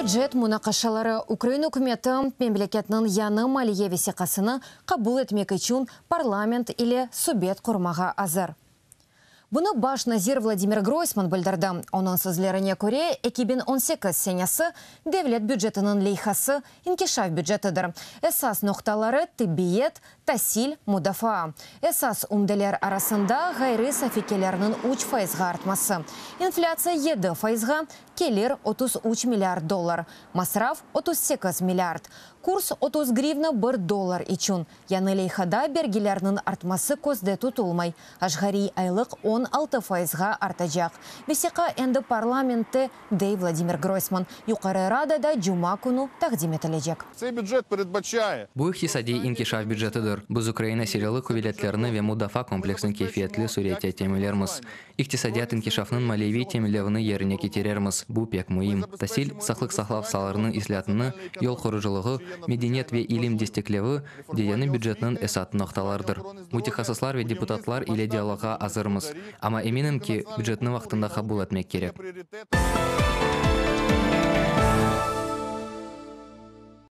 Bücet munaqaşaları Ukraina ükümeti memleketniñ yañı maliye vesiqasını qabul etmek içün parlament ile subet qurmağa azır. Bunı baş nazir Vladimir Groysman bildirdi. Onıñ sözlerine köre, 2018 senesi devlet bücetiniñ leyhası inkişaf bücetidir. Esas noqtaları, tibbiyet, tasil, mudafaa. Esas ümdeler arasında, ğayrı safi kelirniñ üç fayızğa artması, inflâtsiya yedi fayızğa, kelir 33 milliard dollar, masraf 38 milliard, kurs 30 grivna bir dollar içün. Yañı leyhada bergilerniñ artması közde tutulmay, aşğariy aylıq 16 fayızğa artacaq. Vesiqa endi parlamentte, dey Vladimir Groysman, Yuqarı Radada cuma künü taqdim etilecek. Tsey bücet peredbaçaye. Bu iqtisadiy inkişaf bücetidir. Biz Ukraina Silâlı quveletlerini ve mudafaa kompleksini keyfiyetli sürette teminlermiz. İqtisadiyat inkişafınıñ maliyeviy teminlevini yerine ketirermiz, bu pek müim. Tasil, saqlıq saqlav saalarınıñ islâatını, yol qurucılığı, medeniyet ve ilim desteklevi de yañı bücetniñ esat noqtalarıdır. Mütehassıslar ve deputatlar ile dialogğa azırmız, amma eminim ki, bücetni vaqtında qabul etmek kerek.